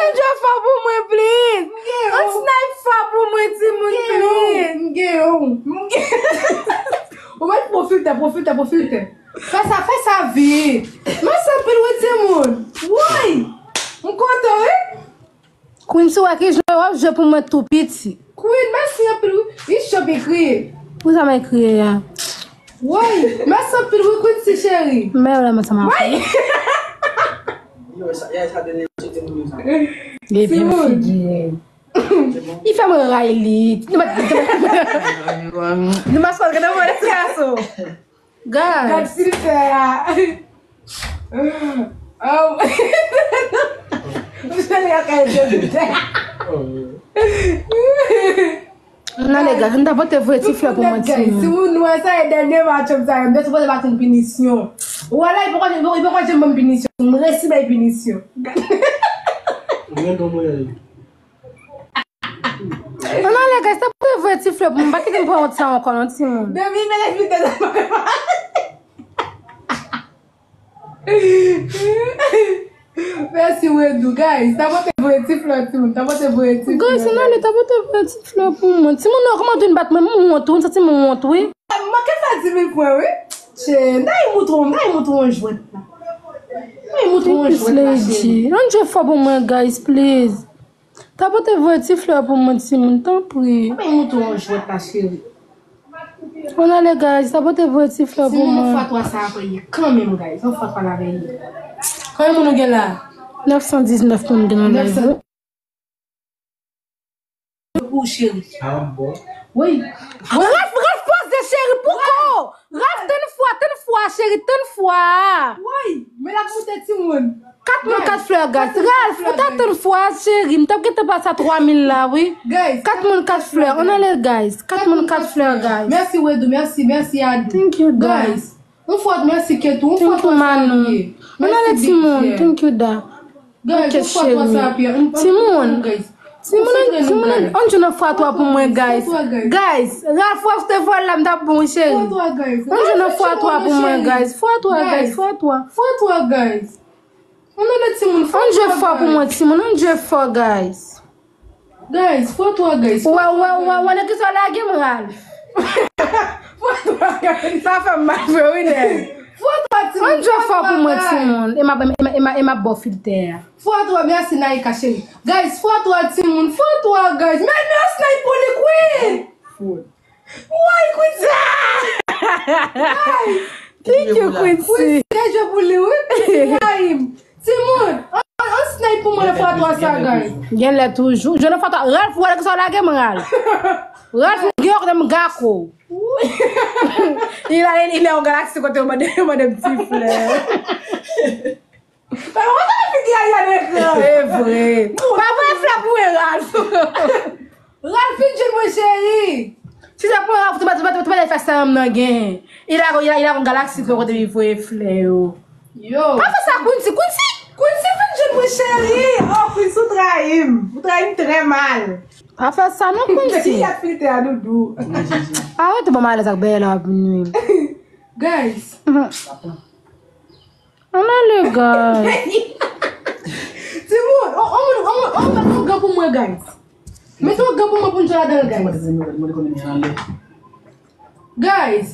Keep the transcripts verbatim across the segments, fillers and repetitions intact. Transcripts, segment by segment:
Yon jwe fò pou mwen, please. Yon snipe fò pou mwen, timoun, please. M gen yon. M gen yon. Ou mèt pran filtè, pran filtè, pran filtè. Fè sa, fè sa vit. Mèsi anpil, wi, timoun. Woy! M kontan, wi. Queen, si w wè ki jan w ap jwe pou mwen tou piti. Queen, mèsi anpil, wi. Li cho, li kriye. Pou sa mwen kriye a? Woy, mèsi anpil, wi, Queen, si cheri. Mè w la, mwen sa m ap fè. Woy! Yo, sa, ya, sa de nèg soti moun yo sa. Li byen figire. Li fè mwen rayi li. Nou pa, nou pa, nou pa sòt gade mwen ti gason. Gad. Gad filtè a. Oh. Mwen chale ak filtè. Nan lè gad, nou ta pote vre ti flè pou mwen, timoun. Si moun wè sa e dènye match sa, m te sipoze bat yon pinisyon. Ou wè la, li poko, li poko, li poko janm ban m pinisyon. M resi bay pinisyon. Mwen non mwen. Non, non, lè gad, ta pote vre ti flè pou mwen. Pa kite m pran wont sa ankò, non, timoun. Depi m vin envite sa. Mèsi, Wedou. Guys, ta pote vre ti flè, timoun. Ta pote vre ti flè. Guys, ann ale, ta pote vre ti flè pou mwen. Timoun, non, kòman w vin bat mwen? M wont, wi. M santi m wont, wi. M manke fè dis mil pwen, wi. Che, n ta moutre, n ta moutre yon jwèt la. N ta moutre yon jwèt la, cheri. Ann jwe fò pou mwen, guys, please. Ta pote vre ti flè pou mwen, timoun, tanpri. Mwen montre yon jwèt la, cheri. Ann ale, guys, ta pote vre ti flè pou mwen. Timoun, fwa twa sa ap ye kanmenm, guys. Yon fwa twa la ap ye. Konbyen moun nou gen la? Nèf san diznèf moun gen nan live. Pou cheri. Wi. Ralph, Ralph, poze, cheri, pou kò. Ralph, tann fwa, tann fwa, cheri, tann fwa. Woy, men l ap moute timoun. Kat moun kat flè, guys. Ralph, ou ta tann fwa, cheri. M t ap gentan pase a twa mil la, wi. Kat moun kat flè. Ann ale, guys. Kat moun kat flè, guys. Mèsi, Wedou. Mèsi, mèsi, Adou. Thank you, guys. Yon fwa, mèsi, Ketou. Yon fwa, twa sa ap ye. Ann ale, timoun. Thank you, da. Guys, ok, yon fwa twa sa ap ye. Timoun. Timoun, timoun, ann jwe nan fwa twa pou mwen, guys. Guys, Ralph, w ap te vòl la, m t ap bon, cheri. Ann jwe nan fwa twa pou mwen, guys. Fwa twa, guys, fwa twa. Fwa twa, guys. Ann ale, timoun, fwa twa, guys. Ann jwe fò pou mwen, timoun, ann jwe fò, guys. Guys, fwa twa, guys. Wè, wè, wè, wè, nèg ki sa lage m, Ralph. Fwa twa, guys. Sa fè m mal vre, wi, nèg. Fwa twa, timoun. Ann jwe fò pou mwen, timoun. E m ap, e m ap, e m ap, e m ap ba w filtè a. Fwa twa, mèsi Naïka cheri. Guys, fwa twa timoun, fwa twa guys. Men, men, snipe pou li, Queen. Woy, Queen sa. Thank you, Queen si. Queen si, jwe pou li, wi. Ibrahim. Timoun, an, an, an snipe pou mwen fwa twa sa, guys. Genlè toujou. Jwe nan fwa twa. Ralph, wè sa w lage m, Ralph. Ralph, gen yon kote m gako. Wi. Li la, li la yon galaksi kote yo mande, yo mande m ti flè. Mwen konn figi a nan ekran. Se vre. Pa voye flè pou mwen, Ralph. Ralph, vin jwenn mwen, cheri. Si se pou Ralph, tou pa, tou pa, tou pa fè sa nan gen. Il a, il a, il a yon galaksi pou kote li voye flè yo. Yo. Pa fè sa, Quincy, Quincy. Quincy, vin jwenn mwen, cheri. Oh, Quincy, ou trayi m. Ou trayi m trè mal. Pa fè sa non, Quincy. Ki ap flite a, doudou. Arete ban m alèz ak bèyè la w ap nwi m. Guys. Ann ale, guys. Timoun, on, on, on, on, mete yon gan pou mwen, guys. Mete yon gan pou mwen pou n jwe ladan l, guys. Guys,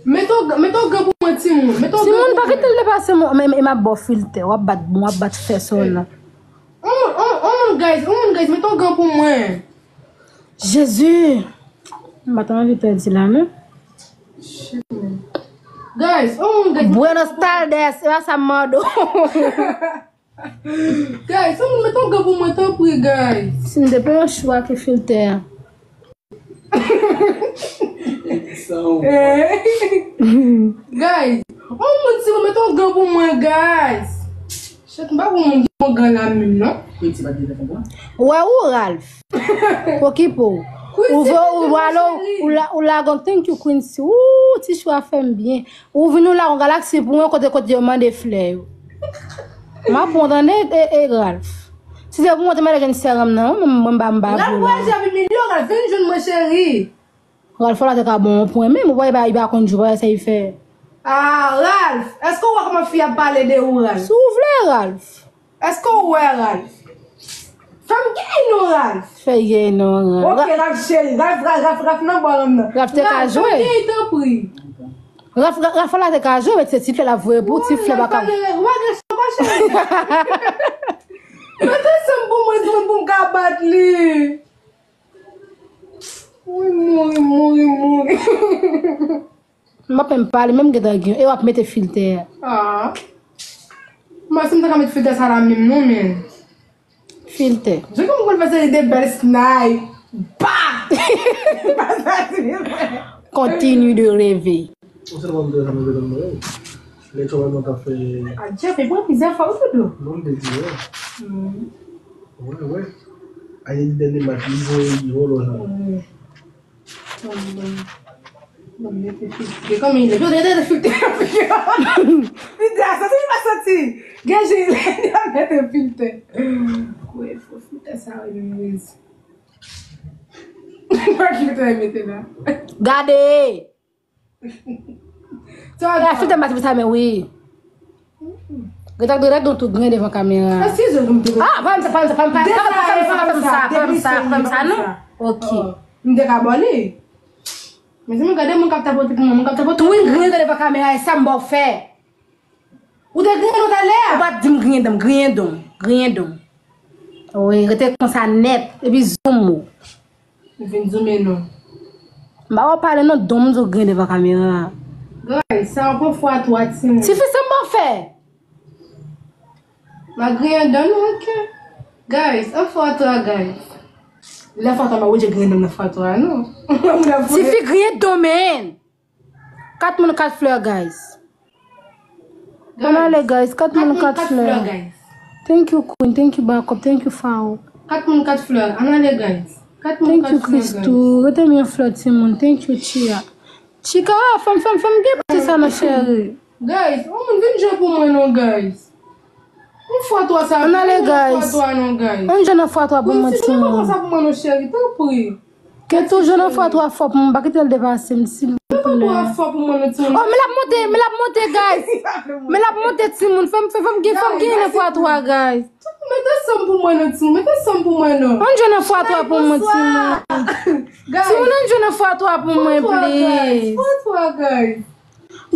mete yon, mete yon gan pou mwen, timoun. Mete yon gan pou mwen. Timoun, pa kite l depase mwen, men, men m ap ba w filtè. W ap bat, w ap bat fè sòl la. On moun, on, on moun, guys, on moun, guys, mete yon gan pou mwen. Jezi! M pa t anvi pèdi la, non. Shit, man. Guys, on moun, guys, Buenas tardes, e pa sa m mande w. Guys, on moun, mete yon gan pou mwen, tanpri, guys. Si m te pran yon chwa ki filtè a. Guys, on moun, si w mete yon gan pou mwen, guys. Chet, m pa konn moun ki pran gan la menm, non. Quincy pa t gen telefòn pou mwen. Wè ou, Ralph. Okipe w. Ou vle, ou vle, ou la, ou la gon thank you, Quincy. Ou, ti chwa fè m byen. Ou vin ou la gon galaksi pou mwen kote, kote yo mande flè yo. M ap pran tande, e, e, Ralph. Si se pou mwen te mande jèn sè m nan, mwen, mwen, m pa, m pa vle. Ralph, wè, jan vin milyon, Ralph, vin jwenn mwen, cheri. Ralph la te ka bon yon pwen, men ou pa, li pa, li pa konn jwe, pa wè sa li fè. Ah, Ralph, èske w wè kòman fi ap pale de ou, Ralph? Si w vle, Ralph. Èske w wè, Ralph? Ralph. Fè yey non. Ok, Ralph cheri. Ralph, Ralph, Ralph, Ralph nan bòl nan. Ralph te ka jwe. Fè yey, tanpri. Ralph, Ralph, Ralph la te ka jwe, men se ti flè l ap voye pou ti flè pa ka. Ou pa gen chan pa cheri. Mete sanm pou mwen, di mwen pou m ka bat li. Mouri, mouri, mouri, mouri. M ap menm pale, menm gentan gen, e w ap mete filtè. Ah. Mwen, si m ta ka met filtè sa la menm non, men. Filtè. Je konn mwen fè seri de bèl snipe. Ba! Ba sa ti bèl. Continue de rêver. Ou se lè m te zanmi de mwen. Lè travay mwen ta fè. Adje, pe pran plizyè fwa ou tout. Non, m te di, wè. Wè, wè. Aye, li dènye match, li voye, li volo sa. Wè. Bon, mete filtè. Gen kòman li ye? Yo, yo, yo, filtè. Filtè a santi, li pa santi. Gen jan li ap mete filtè. Wè, fò filtè sa, wè, menm rezi. Fò filtè mete la. Gade! Sa, filtè m pa t vin sa, men wi. Gade, gade, gade, nou tou grenn devan kamera. Eskize m, m te. Ah, pa m sa, pa m sa, pa m sa, pa m sa, pa m sa, pa m sa, non. Ok. M te ka ba li. Mezanmi, gade moun k ap tapote pou mwen, moun k ap tapote. Twin grenn devan kamera, e sa m ba w fè. Ou te griyen don talè a? Ou pa t di m griyen don, griyen don, griyen don. Wi, rete konsa nèt, epi zoom ou. M vin zoumen non. M pa wè w pale non, don m di w griyen devan kamera a. Guys, sa yon pran fwa twa timoun. Tifi, sa m ba w fè? M a griyen don nou, ok. Guys, an fwa twa, guys. Lè fwa twa, m a wè griyen don nan fwa twa, non. Tifi griyen don, man. Kat moun, kat flè, guys. Ann ale, guys. Kat moun, kat flè. Thank you, Queen. Thank you, Backup. Thank you, Fao. Kat moun, kat flè. Ann ale, guys. Kat moun, kat flè, guys. Thank you, Christou. Rete m yon flè, timoun. Thank you, Chia. Chika, fè m, fè m, fè m gen pati sa non, cheri. Guys, yon moun vin jwe pou mwen non, guys. Yon fwa twa sa. Ann ale, guys. Yon fwa twa non, guys. Ann jwe nan fwa twa pou mwen, timoun. Sa pou mwen non, cheri, tanpri. Ke toujou nan fwa twa fò pou mwen, pa kite l depase m, silvouplè. Nan fwa twa fò pou mwen, non, timoun. Oh, men l ap monte, men l ap monte, guys. Men l ap monte, timoun. Fè m, fè, fè m gen, fè m gen nan fwa twa, guys. Mete sanm pou mwen, non, timoun. Mete sanm pou mwen, non. Ann jwe nan fwa twa pou mwen, timoun. Timoun, ann jwe nan fwa twa pou mwen, please. Fwa twa, guys.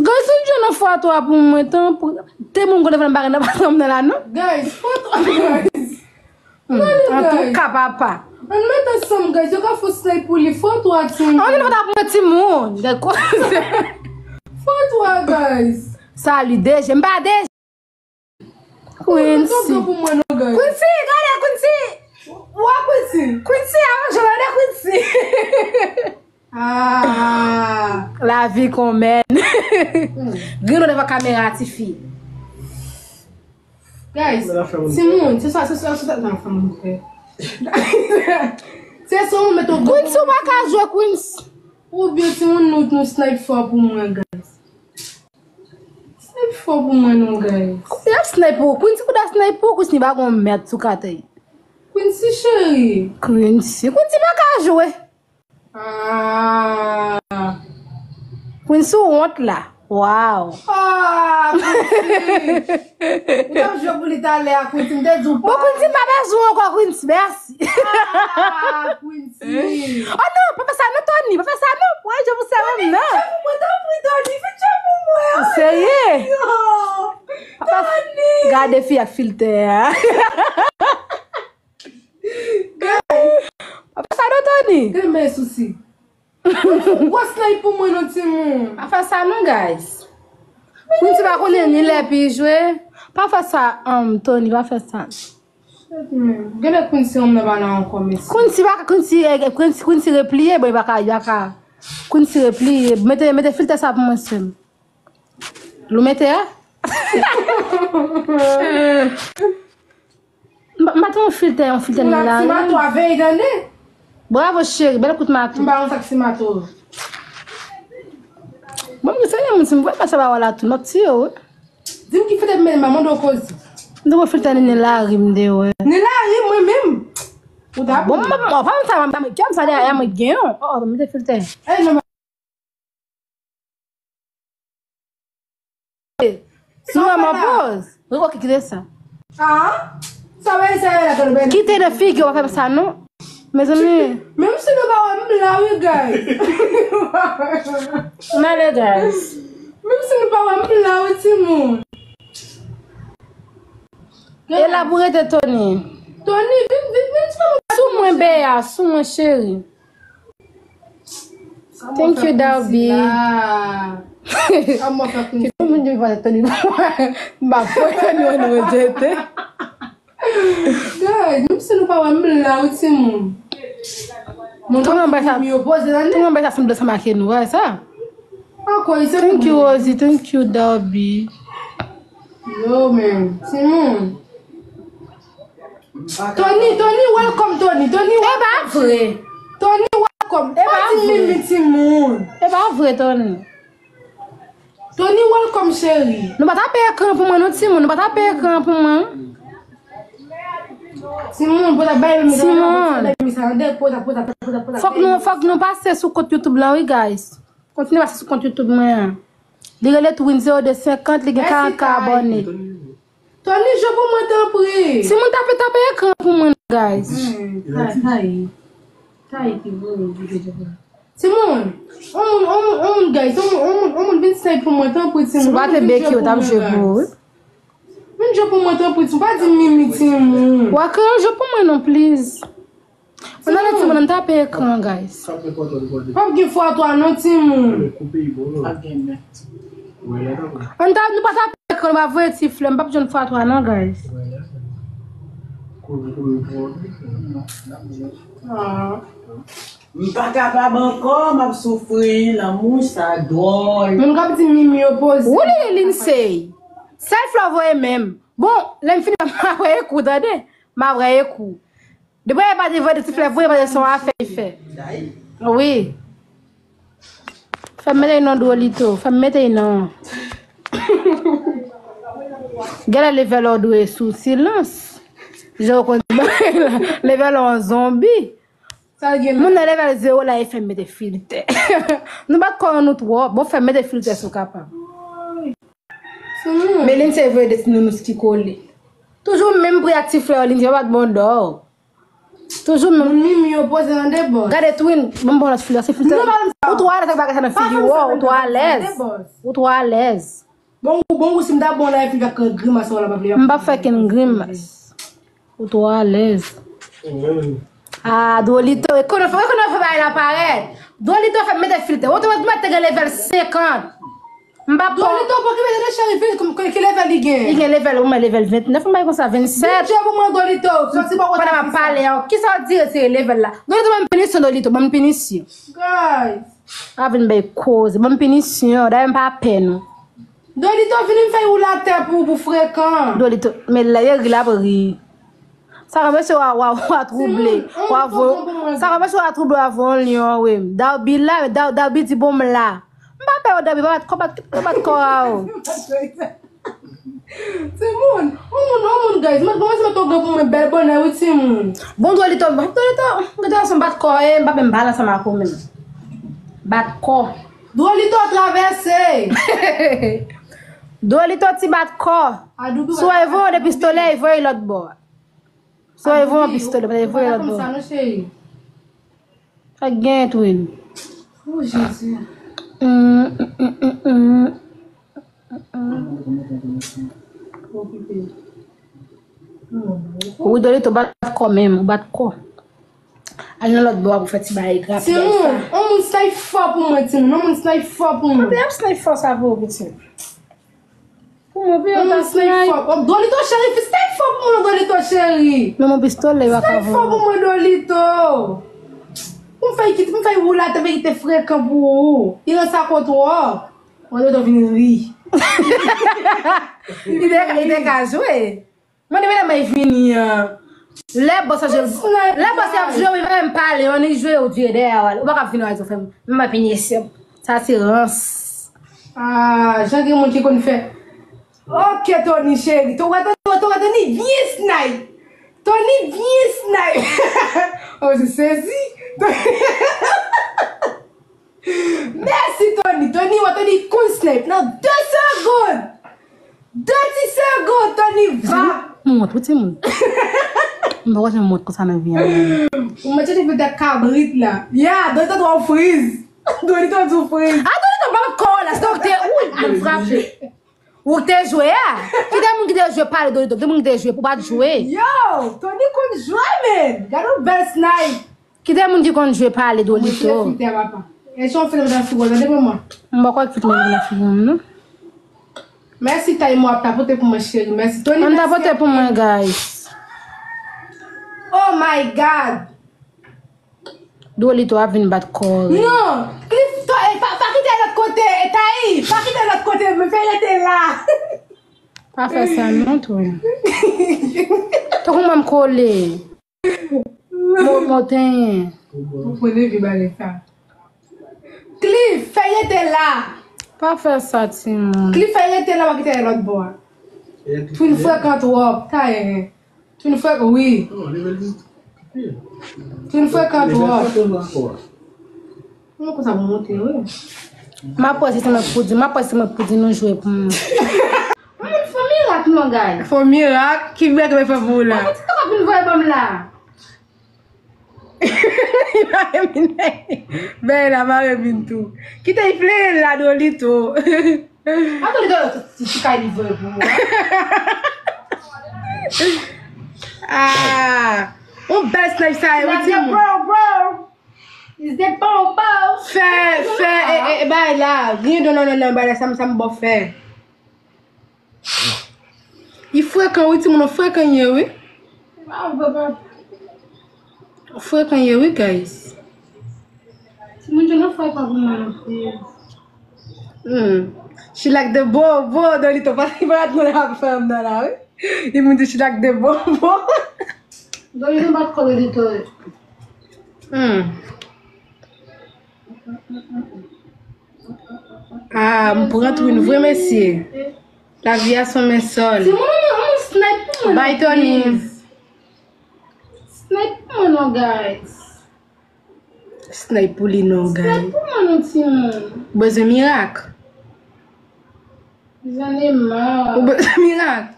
Guys, ann jwe nan fwa twa pou mwen, tanpri. Te moun konn fè m bagay nan patnè m nan la, non? Guys, fwa twa, guys. Hmm, antouka, papa. Ann met ansanm, guys. Yo ka fè snipe pou li. Fwa twa, timoun. Ann met fwa twa pou mwen, timoun. Gad koze. Fwa twa, guys. Salut, D G. M pa D G. Quincy. Quincy, gade, Quincy. Wa Quincy. Quincy, avan jwe, gade Quincy. Ah. Lavi konmèn. Grenn devan kamera, tifi. Guys, timoun, se sa, se sa, se sa, nan fanm mwen fè. Se sa, ou met yon Quincy, ou pa ka jwe, Quincy. Oubyen timoun nou, nou snipe fò pou mwen, guys. Snipe fò pou mwen non, guys. Kote y ap snipe ou? Quincy, kote y ap snipe ou? Quincy pa gon mèt sou katèy. Quincy cheri. Quincy, Quincy pa ka jwe. Ah. Quincy ou wont la. Wow. Ah, Quincy. Ou t ap jwe pou li talè a, Quincy. M te di w pa. Bon, Quincy, m pa bezwen w ankò, Quincy. Mèsi. Ah, Quincy. Oh non, pa fè sa non, Tony. Pa fè sa non. Wè, je vous salue, non. Fè pou mwen, tanpri, Tony. Fè pou mwen. Ou serye? Yo. Tony. Gade fi ak filtè a. Guys. Pa fè sa non, Tony. Gade men sousi. Gwo snipe pou mwen non, timoun. Pa fè sa non, guys. Quincy pa konnen ni lè pi jwe. Pa fè sa, um, Tony, pa fè sa. Shit, man. Genlè Quincy, yon nan pa la ankò, mesye. Quincy pa, Quincy, eh, Quincy, Quincy repliye, bon, li pa ka, li pa ka. Quincy repliye. Mete, mete filtè sa pou mwen, sè m. Lou mete a? M pa, m pa t yon filtè, yon filtè nan la. Ti mato a veye tande. Bravo, cheri, bèl kout mato. M pa yon sak ti mato. Bon, m serye, moun, si m voye pase pa wè la tou, m ap tiye w, wi. Di m ki filtè m mete, m a mande w koze. M te wè filtè ni, ni lari, m te wè. Ni lari, mwen menm. Ou ta bon, m, m, m, pa m sa, m, m, kè m sa, dèyè, mwen gen yon. Oh, oh, mete filtè. Eh, non, Si mwen mwen poz. Wi, ok, kite sa. Ah? Sa bay sa la, tande bay. Kite nan figi w pa fè m sa non. Mezanmi. Menm si nou pa wè m la wi, guys. M ale, guys. Menm si nou pa wè m la wi, timoun. E la pou rete, Tony. Tony, vin, vin, vin, vin. Sou mwen, Beya, sou mwen, cheri. Thank you, Darby. Kite moun di m pa Tony. M pa fè Tony, Tony rejete. Guys, menm si nou pa wè m la wi, timoun. Moun ap di yo poze la nèt. Tou anba sa sanble sa make nou, wè sa. Ankò, se thank you, Rosie. Thank you, Darby. Yo, men. Timoun. Tony, Tony, welcome, Tony. Tony, e pa vre. Tony, welcome. E pa vre. Tony, timoun. E pa vre, Tony. Tony, welcome, cheri. Nou pa tape ekran pou mwen, non, timoun. Nou pa tape ekran pou mwen. Timoun, pota bay mi sa, timoun. Bay mi sa, ande, pota, pota, pota, pota, fòk bay nou, mi fòk sa. Nou pase sou kont YouTube la, wi, guys. Kontinye pase sou kont YouTube mwen an. Li rele Twin zewo de senkant, li gen karant K abòne. Tony, jwe pou mwen, tanpri. Timoun, tape, tape ekran pou mwen, guys. Hmm, tay, tay. Tay ki voye, ki te jwe pou mwen. Timoun, on moun, on moun, on moun, guys, on moun, on moun, on moun vin snipe pou mwen, tanpri, timoun. Si w pa te beki, yo t ap jwe pou ou, wi. Vin jwe pou mwen, tanpri, timoun. Pa di mimi, timoun. Wa kre yon jwe pou mwen, non, please. Ann ale, timoun, ann tape ekran, guys. P ap gen fwa twa non, timoun. Ann ta, nou pa tape ekran, nou pa voye ti flè, m p ap jwenn fwa twa non, guys. Ah. M pa kapab ankò, m ap soufri, lanmou sa dwòl. Moun k ap di mimi yo poze. Wouli, Lindsay. Sèl flè w voye menm. Bon, lè m fini, m ap voye kou, tande. M ap voye kou. Depi e pa te vre, ti flè vre, pa te son afè li fè. Wi. Fè m mete non Dwolito, fè m mete non. Gade level ou dwe sou silans. Jan w konn level ou an zonbi. Moun nan level zewo la, e fè m mete filtè. Nou bat kò nou twòp. Bon, fè m mete filtè si w kapab. Men Lindsay voye de ti nounous ki kole. Toujou menm pri ak ti flè, Lindsay pa t bon dò. Toujou menm. Moun mimi yo poze nan de bòs. Gade Twin, ban m ba w lòt filtè, se filtè. Ou twò alèz ak bagay sa nan figi w, ou twò alèz. Ou twò alèz. Bon, ou, bon, ou si m ta bon la, e fè grimas ou la, pa vle. M p ap fè kenn grimas. Ou twò alèz. Ah, Dwolito, e konnen fè, e konnen fè bagay la parèt. Dwolito fè mete filtè. Ou te mèt te gen level senkant. M pa pran. Dwolito, poko mete de cheri vin, ki level li gen? Li gen level, ou mwen level vennèf, m bay konsa vennsèt. Vin jwe pou mwen, Dwolito. Sòti bò kote. Pandan m ap pale a, kisa w di retire level la? Dwolito, ban m pinisyon, Dwolito, ban m pinisyon. Guys. A vin bay koze, ban m pinisyon, dayè m pa pè nou. Dwolito, vini m fè ou latè pou, pou frekan. Dwolito, men la, e ri l ap ri. Sa ka mesye wa, wa, wa twouble. Wa vo, sa ka mesye wa twouble, wa vo yon lyon, wi. Dawbi la, Daw-, Dawbi di bon m la. M pa pè w, Dawbi, pa bat kò, bat, pa bat kò a w. Timoun, on moun, on moun, guys. Mwen, mwen, se mwen tou gen pou mwen bèl bonè, wi, timoun. Bon, Dwolito, Dwolito, Dwolito, se bat kò, e, m pa menm pale ansanm ak ou menm. Bat kò. Dwolito travèse. Dwolito ti bat kò. Si w voye de pistolè, e voye lòt bò. Si w voye pistolè, e voye lòt bò. Sa gen Twin. Oh, Jezi. Mm, mm, mm, mm, mm. Wi, Dwolito bat kò menm, ou bat kò. Al nan lòt bò a pou fè ti bagay rapid. Timoun, on moun snipe fò pou mwen, timoun. On moun snipe fò pou mwen. Mwen ap snipe fò sa pou ou, pitit. Pou mwen, pi on moun snipe fò. Oh, Dwolito cheri, snipe fò pou mwen, Dwolito cheri. Men mon pistolè, yo ka. Snipe fò pou mwen, Dwolito. Pou m fè kit, pou m fè ou la, te mete frekan pou ou. Li nan sa kontwò. Mwen, Dwolito vin ri. Li te, li te ka jwe. Mande medam ay vini an. Lè bòs ap jwe, lè bòs ap jwe, wi, pa menm pale, annik jwe, ou vire dèyè a, ou pa ka vini a di fè m. M pa pini esye. Sa se rans. Ah, jan gen moun ki konn fè. Ok, Tony cheri. Tony, Tony, Tony, Tony, vyen snipe. Tony, vyen snipe. Oh, je sezi. Mèsi, Tony. Tony, wè, Tony konn snipe nan de segonn. De ti segonn, Tony va. Mwen, tout timoun. M poko janm wont konsa nan vi an. Ou mwen chèche fè tèt kabrit la. Ya, Dolito twò friz. Dolito di w friz. A Dolito pa kò la, se ou te ou te frape. Ou te jwe a? Ki de moun ki te jwe pale Dolito? Ki de moun ki te jwe pou pa t jwe? Yo, Tony konn jwe, men. Gade yon bèl snipe. Ki de moun ki konn jwe pale Dolito? Mwen chire filtè papa. E se yon filtè nan figi w, tande manman. M poko kit mwen nan figi m non. Mèsi Tay, mwen ap tapote pou mwen cheri. Mèsi Tony. Ann tapote pou mwen guys. Oh my God. Dolito ap vin bat kò. Non, Cliff, to, e, pa, pa kite lòt kote, e, Tay, pa kite lòt kote, men fè rete la. Pa fè sa non tou. Tankou mwen m kole. Mo, mo tenyen. Ou konnen vye bagay sa. Cliff, fè rete la. Pa fè sa timoun. Cliff, fè rete la, pa kite lòt bò a. Twin frekan twòp, Tay. Twin frekan, wi. Twin frekan twòp. Mwen konsa pou monte, wi. M ap wè si se mwen k pou di, m ap wè si se mwen k pou di nou jwe pou mwen. Mwen fè mirak non, guys. Fè mirak, ki mirak mwen fè pou ou la? Mwen ti kaka vin voye ban m la. Li pa vin. Ben la, pa vin tou. Kite l fle la, Dolito. Ato li do ti chika li voye pou mwen. Ah, yon bèl snipe sa ye, wi, timoun. Bro, bro. Is the bow bow. Fè, fè, e, e, e, bay la. Gen don non, non, non, bay la, sa m, sa m bò fè. Li frekan, wi, timoun, frekan ye, wi. Frekan ye, wi, guys. Timoun, yo nan frekan pou mwen, non, wi. Hmm. She like the bobo, Dolito, pa, pa t moun ap fè m nan la, wi. Li moun di she like the bobo. Dolito, bat kò Dolito. Hmm. Ah, m pran twin vre, mesye. Lavi a se yon lensòl. Timoun, yon snipe pou mwen, non, please. Bay Tony. Snipe pou mwen, non, guys. Snipe pou li, non, guys. Snipe pou mwen, non, timoun. Bezwen mirak. J'en ai marre. Ou bezwen mirak.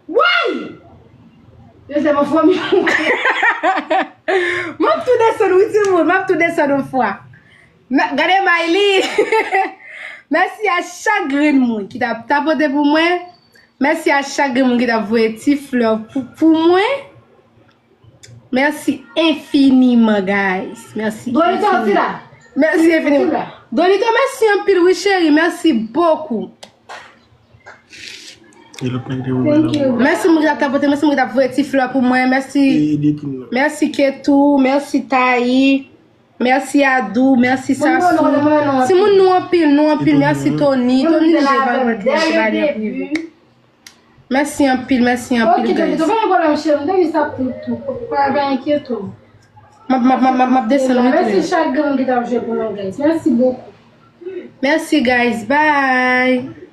Woy! Yo se mwen fòm. M ap tou desann, wi, timoun. M ap tou desann yon fwa. Mè, gade Miley. Mèsi a chak grenn moun ki t ap tapote pou mwen. Mèsi a chak grenn moun ki t ap voye ti flè pou, pou mwen. Mèsi enfiniman, guys. Mèsi enfiniman. Mèsi enfiniman. Dolito, mèsi anpil, wi, cheri. Mèsi bokou. E lòt nèg te wè la. Mèsi moun ki t ap tapote, mèsi moun ki t ap voye ti flè pou mwen, mèsi. Mèsi Ketou, mèsi Tayi, mèsi Adou, mèsi Sasou. Timoun nou anpil, nou anpil, mèsi Tony. Tony deja pa mèt mèsi bagay prive. Mèsi anpil, mèsi anpil, guys. Ok, Tony, pa gen pwoblèm, cheri, m te di sa pou tou. Pa, pa enkyete w. M ap, m ap, m ap, m ap desann, wi, mèsi chak grenn moun ki t ap jwe pou nou, guys. Mèsi bokou. Mèsi, guys. Bye.